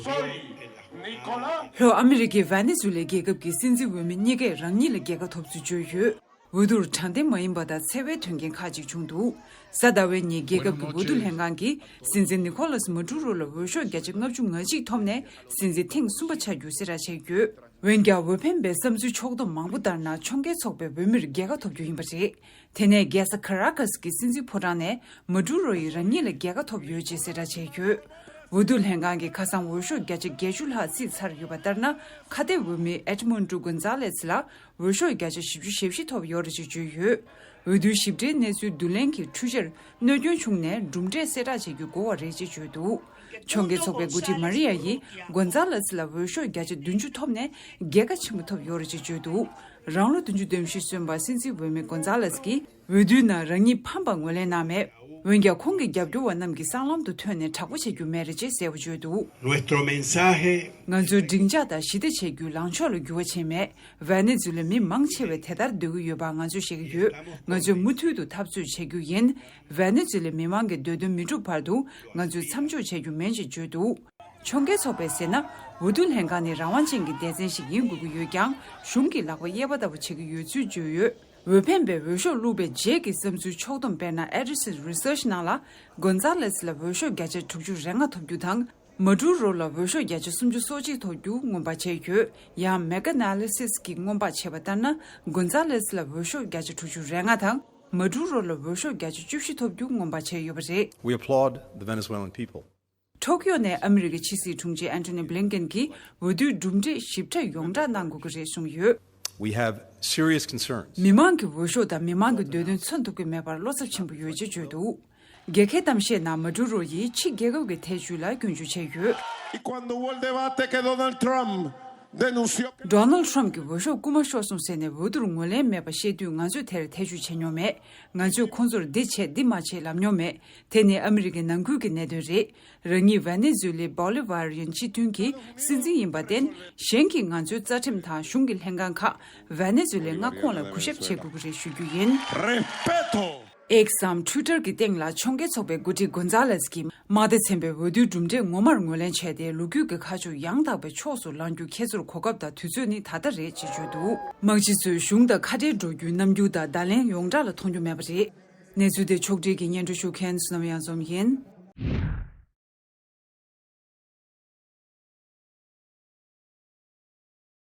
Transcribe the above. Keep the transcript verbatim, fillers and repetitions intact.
Soy Nicolás. ལྷོ་ཨ་མི་རི་ཀའི་ཝེ་ནེ་ཛུ་ལའི་རྒྱལ་ཁབ་ཀྱི་སྲིད་འཛིན་འོས་མི་གཉིས་ཀས་རང་ཉིད་ལ་རྒྱལ་ཁ་ཐོབ་ཚུལ་བརྗོད་ཡོད། འོས་བསྡུར་དྲང་བདེན་མ་ཡིན་པ་དང་འཚེ་བའི་དོན་རྐྱེན་ཁག་ཅིག་བྱུང་འདུག་གཟའ་ཟླ་བའི་ཉིན་རྒྱལ་ཁབ་ཀྱི་འོས་བསྡུ་ལྷན་ཁང་གིས་སྲིད་འཛིན་ནི་ཁོ་ལཱས་མ་ཏུ་རོ་ལ་འོས་ཤོག་བརྒྱ་ཆ་ལྔ་བཅུ་ང་གཅིག་ཐོབ་ནས་སྲིད་འཛིན་ཐེངས་གསུམ་པ་ཆགས་རྒྱུ་གསལ་བསྒྲགས་བྱས་ཡོད། འོན་ཀྱང་འོས་འཕེན་པའི་བསམ་ཚུལ་ཕྱོགས་བསྡོམས་མང་པོ་ལྟར་ན་ཕྱོགས་འགལ་ཚོགས་པའི་འོས་མིར་རྒྱལ་ཁ་ཐོབ་རྒྱུ་ཡིན་པ་རེད། དེ་ནས་རྒྱལ་ས་ཁ་ར་ཀཱས་ཀྱི་སྲིད་འཛིན་ཕོ་བྲང་ནས་མ་ཏུ་རོ་ཡིས་རང་ཉིད་ལ་རྒྱལ་ཁ་ཐོབ་ཡོད་ཅེས་གསལ་བསྒྲགས་བྱས་ཡོད། འོས་བསྡུ་ལྷན་ཁང་གིས་ཁ་སང་འོས་ཤོག་བརྒྱ་ཆ་བརྒྱད་ཅུ་ལྷག་རྩིས་ཚར་ཡོད་པ་ལྟར་ན། ཁ་གཏད་འོས་མི་ཨེད་མོན་ཏྲུ་གོན་ཛཱ་ལེས་ལ་འོས་ཤོག་བརྒྱ་ཆ་བཞི་བཅུ་ཞེ་བཞི་ཐོབ་ཡོད་རེད་ཅེས་བརྗོད་ཡོད། འོས་བསྡུའི་ཞིབ་ཕྲའི་གནས་ཚུལ་བསྡུ་ལེན་གྱི་འཕྲུལ་ཆར་གནོད་སྐྱོན་བྱུང་ནས་གྲུབ་འབྲས་གསལ་བསྒྲགས་བྱེད་རྒྱུ་འགོར་བ་རེད་ཅེས་བརྗོད་འདུག་ཕྱོགས་འགལ་ཚོགས་པའི་འགོ་ཁྲིད་མ་རི་ཡ་ཡིས་གོན་ཛཱ་ལེས་ལ་འོས་ཤོག་བརྒྱ་ཆ་བདུན་ཅུ་ཐོབ་ནས་རྒྱལ་ཁ་ཆེན་པོ་ཐོབ་ཡོད་རེད་ཅེས་བརྗོད་འདུག་རང་ལོ་བདུན་ཅུ་དོན་བཞི་སོན་པ་སྲིད་འཛིན་འོས་མི་གོན་ཛཱ་ལེས་ཀྱིས་འོས་བསྡུའི་ནང་རང་ཉིད་ཕམ་པ་ངོས་ལེན་གནང་མེད། འོན་ཀྱང་ཁོང་གི་རྒྱབ་སྐྱོར་བ་རྣམས་ཀྱིས་སྲང་ལམ་དུ་ཐོན་ནས་དྲག་པོ་བྱེད་རྒྱུ་མེད་རེད་ཅེས་གསལ་པོ་བརྗོད་འདུག Nuestro mensaje ང་ཚོའི་སྡིངས་ཆ་དང་ཞི་བདེ་བྱེད་རྒྱུའི་ལངས་ཕྱོགས་ལ་འགྱུར་བ་ཕྱིན་མེད། ཝེ་ནེ་ཛུ་ལའི་མི་མང་ཆེ་བས་དེ་ལྟར་འདོད་ཀྱི་ཡོད་པ་ང་ཚོས་ཤེས་ཀྱི་ཡོད། ང་ཚོས་མུ་མཐུད་དུ་འཐབ་རྩོད་བྱེད་རྒྱུ་ཡིན། ཝེ་ནེ་ཛུ་ལའི་མི་མང་གི་འདོད་དོན་མི་འགྲུབ་བར་དུ་ང་ཚོས་མཚམས་འཇོག་བྱེད་རྒྱུ་མིན་ཞེས་བརྗོད་འདུག་ཕྱོགས་འགལ་ཚོགས་པས་ཟེར་ན། འོས་བསྡུ་ལྷན་ཁང་ནི་རང་དབང་ཅན་གྱི་སྡེ་ཚན་ཞིག་ཡིན་དགོས་ཀྱི་ཡོད་ཀྱང་། གཞུང་གི་ལག་པ་གཡས་པ་ལྟ་བུ་བྱེད་ཀྱི་ཡོད་ཚུལ་བརྗོད་ཡོད། འོས་འཕེན་པས་འོས་ཤོག་བླུགས་པའི་རྗེས་ཀྱི་བསམ་ཚུལ་ཕྱོགས་བསྡོམས་དཔེར་ན་ཨེ་ཌི་སི་རི་སར་ཆི་ནང་ལ། གོན་ཛཱ་ལེས་ལ་འོས་ཤོག་བརྒྱ་ཆ་དྲུག་ཅུ་རེ་ལྔ་ཐོབ་རྒྱུ་དང་། མ་ཏུ་རོ་ལ་འོས་ཤོག་བརྒྱ་ཆ་སུམ་ཅུ་སོ་གཅིག་ཐོབ་རྒྱུ་སྔོན་དཔག་བྱས་ཡོད། ཡང་མེ་གྷ་ན་ལི་སིས་ཀྱིས་སྔོན་དཔག་བྱས་པ་ལྟར་ན། གོན་ཛཱ་ལེས་ལ་འོས་ཤོག་བརྒྱ་ཆ་དྲུག་ཅུ་རེ་ལྔ་དང་། མ་ཏུ་རོ་ལ་འོས་ཤོག་བརྒྱ་ཆ་བཅུ་བཞི་ཐོབ་རྒྱུ་སྔོན་དཔག་བྱས་ཡོད་པ་རེད། We applaud the Venezuelan people. ཊོ་ཀིའོ་ནས་ཨ་མི་རི་ཀའི་ཕྱི་སྲིད་དྲུང་ཆེ་ཨན་ཐོ་ནི་བྷི་ལིན་ཀེན་གྱིས་འོས་བསྡུའི་གྲུབ་འབྲས་ཞིབ་ཕྲ་ཡོངས་བསྒྲགས་གནང་དགོས་ཀྱི་རེད་གསུངས་ཡོད། We have serious concerns. མི་མང་གི་འོས་ཤོག་དང་མི་མང་གི་འདོད་དོན་མཚོན་ཐུབ་ཀྱི་མེད་པར་བློ་འཚབ་ཆེན་པོ་ཡོད་ཅེས་བརྗོད་འདུག་རྒྱལ་ཁའི་གཏམ་བཤད་ནང་མ་ཏུ་རོ་ཡིས་ཕྱི་རྒྱལ་ཁབ་ཀྱི་ཐལ་འགྱུར་ལ་སྐྱོན་བརྗོད་བྱས་ཡོད། Y cuando hubo el debate que Donald Trump denunció que Donald Trump གྱིས་འོས་ཤོག་རྐུ་མ་ཤོར་སོང་ཟེར་ནས་འོས་བསྡུར་ངོས་ལེན་མེད་པ་བཤད་དུས་ང་ཚོས་དེར་ཐེ་བྱུས་བྱེད་མྱོང་མེད། ང་ཚོས་ཁོང་ཚོར་འདི་བྱེད་འདི་མ་བྱེད་ལབ་མྱོང་མེད། དེ་ནི་ཨ་མི་རི་ཀའི་ནང་ཁུལ་གྱི་གནད་དོན་རེད། རང་ཉིད་ཝེ་ནེ་ཛུ་ལའི་བོ་ལི་ཝར་ཡན་སྤྱི་མཐུན་གྱི་སྲིད་འཛིན་ཡིན་པར་བརྟེན། གཞན་གྱིས་ང་ཚོའི་རྩ་ཁྲིམས་དང་གཞུང་གི་ལྷན་ཁང་ཁག་ཝེ་ནེ་ཛུ་ལའི་མངའ་ཁོངས་ལ་གུས་ཞབས་བྱེད་དགོས་ཀྱི་རེད་ཞུ་རྒྱུ་ཡིན། Respeto. X་འམ་Twitter་གི་སྟེང་ལ་ཕྱོགས་འགལ་ཚོགས་པའི་འགོ་ཁྲིད་གོན་ཛཱ་ལེས་ཀྱིས་དམག་སྡེ་ཚན་པས་འོས་བསྡུའི་གྲུབ་འབྲས་ངོ་མར་ངོས་ལེན་བྱས་ཏེ། ལོ་རྒྱུས་ཀྱི་ཁ་ཕྱོགས་ཡང་དག་པའི་ཕྱོགས་སུ་ལངས་རྒྱུ་ཁྱེད་ཚོར་གོ་སྐབས་དང་དུས་ཚོད་ནི་ད་ལྟ་རེད་ཅེས་བརྗོད་འདུག་དམག་སྤྱི་ཚོས་གཞུང་དང་ཁ་བྲལ་འགྲོ་རྒྱུའི་རྣམ་འགྱུར་དང་བརྡ་ལན་ཡོངས་གྲགས་ལ་མཐོང་རྒྱུ་མེད་པ་རེད། གནས་ཚུལ་དེ་ཕྱོགས་སྒྲིག་གིས་སྙན་སྒྲོན་ཞུ་མཁན་བསོད་ནམས་གཡང་འཛོམས་ཡིན།